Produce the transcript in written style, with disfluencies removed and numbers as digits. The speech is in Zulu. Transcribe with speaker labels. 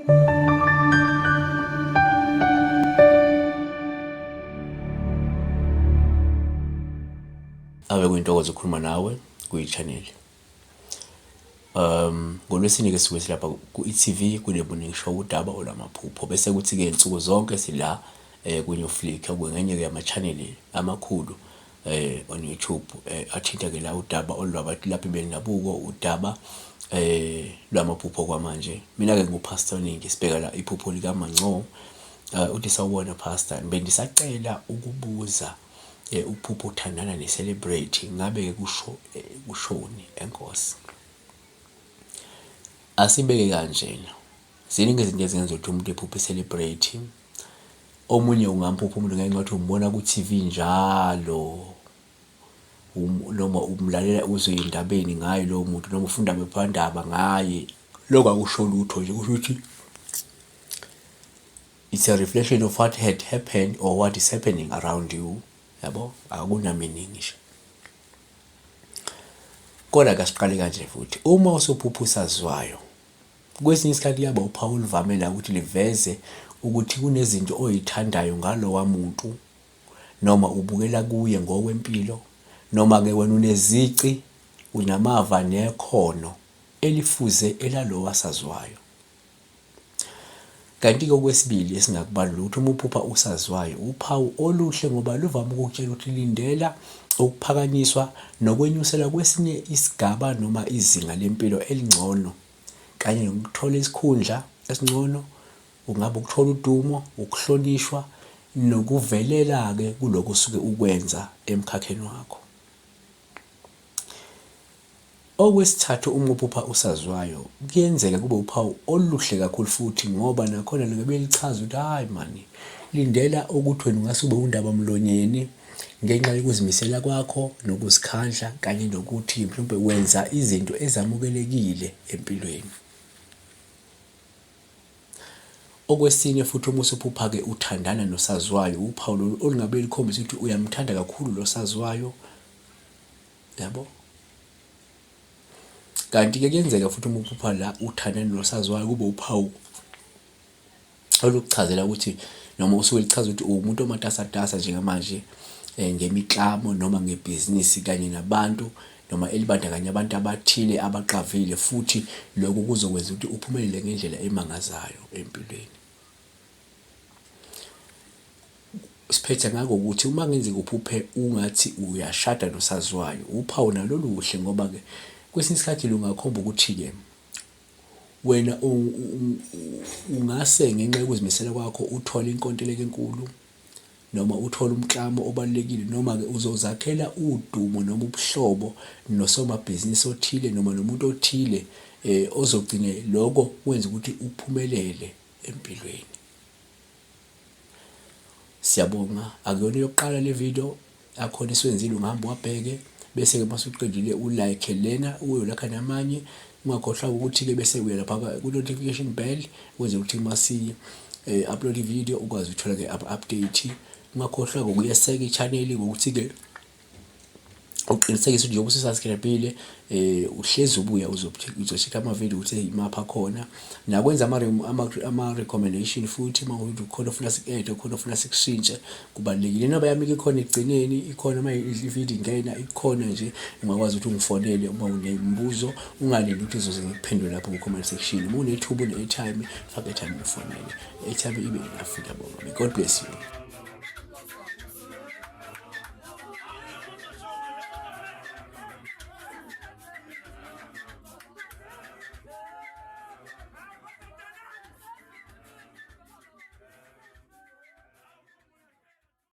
Speaker 1: Ave kuyintokozo ukukhuluma nawe kuyi-channel. NgoLwesine-ke sisuke silapha ku-e.tv kule-morning show udaba olwamaphupho bese kuthi-ke nsuku zonke sila kwi-New Flick okungenye-ke yama-channel amakhulu on YouTube athinta-ke la udaba olwabalaphi bendabuko udaba lwamaphupho kwamanje. Mina-ke nginguPastor Ningi sibheka la iphupho likaManco. Uthi sawubona Pastor, bendisacela ukubuza ukuphupha uthandana ne-celebrity ngabe-ke kusho kushoni enkosi. Asibeke kanjena, ziningi izinto ezingenza ukuthi umuntu ephuphe i-celebrity. Omunye ungamphupha umuntu ngenxa yokuthi umbona ku-T_V njalo noma umlalela uzwe ey'ndabeni ngaye lowo muntu noma ufunda amaphephandaba ngaye. Lokho akusho lutho nje kusho ukuthi it's a reflection of what had happened or what is happening around you, yabo akuna-meaning nje. Kodwa-ke asiqale kanje futhi, uma usuphupha usaziwayo, kwesinye isikhathi kuyaba uphawu oluvame la ukuthi liveze ukuthi kunezinto oyithandayo ngalowa muntu noma ubukela kuye ngokwempilo noma-ke wena unezici, unamava nekhono elifuze elalowa saziwayo. Kanti-ke okwesibili esingakubalula ukuthi uma uphupha usaziwayo uphawu oluhle ngoba luvame ukukutshela ukuthi lindela ukuphakanyiswa nokwenyuselwa kwesinye isigaba noma izinga lempilo elingcono kanye nokuthola isikhundla esingcono, kungabe ukuthola udumo, ukuhlonishwa nokuvelela-ke kulokhu osuke ukwenza emkhakheni wakho. Okwesithathu uma uphupha usaziwayo kuyenzeka kube uphawu oluhle kakhulu futhi ngoba nakhona lingabe lichaza ukuthi hhayi mani lindela ukuthi wena ungase ube undabamlonyeni ngenxa yokuzimisela kwakho nokuzikhandla kanye nokuthi mhlawumbe wenza izinto ezamukelekile empilweni. Okwesine futhi uma usuphupha-ke uthandana nosaziwayo uphawu lolu olungabe lukhombisa ukuthi uyamthanda kakhulu lo saziwayo yabo. Kanti-ke kuyenzeka futhi uma uphupha la uthandana nosaziwayo kube uphawu olukuchazela ukuthi noma usuke lichaza ukuthi uwumuntu omatasatasa njengamanje ngemiklamo noma ngebhizinisi kanye nabantu noma elibandakanya abantu abathile abaqavile futhi lokhu kuzokwenza ukuthi uphumelele ngendlela emangazayo empilweni. Siphetha ngakho ukuthi uma kungenzeka uphuphe ungathi uyashada nosaziwayo, uphawu nalo luhle ngoba-ke kwesinye isikhathi lungakhomba ukuthi-ke wena ungase ngenxa yokuzimisela kwakho uthole inkontileka enkulu noma uthole umklamo obalulekile noma-ke uzozakhela udumo noma ubuhlobo nosomabhizinisi othile noma nomuntu othile ozogcine lokho kwenza ukuthi uphumelele empilweni. Siyabonga, akuyona eyokuqala le video akhona esiwenzile ungahamba uwabheke bese-ke uma usuqedile u-like lena uyolakha namanye ungakhohlwa ukuthi-ke bese uya lapha ku-notification bell ukuze ukuthi uma si-upload i-video ukwazi ukuthola-ke ama-update. Ungakhohlwa-ke ukuyeseka i-channel ngokuthi-ke uqinisekise ukuthi njengoba usu-subscribe-ile uhlezi ubuya uzo-check-a ama-video ukuthi imaphi akhona. Nakwenza ama-recommendation futhi uma kuwukuthi kukhona ofuna siku-add-e, kukhona ofuna sikushintshe kubalulekile. Inamba yami-ke ikhona ekugcineni, ikhona uma ividiyo ingena ikhona nje ungakwazi ukuthi ungifonele uma unemibuzo, ungalindi ukuthi ngizoze ngikuphendule lapho ku-comment section. Uma unethuba une-airtime, faka i-airtime ungifonele, i-airtime ibe enough. Ngiyabonga. May God bless you.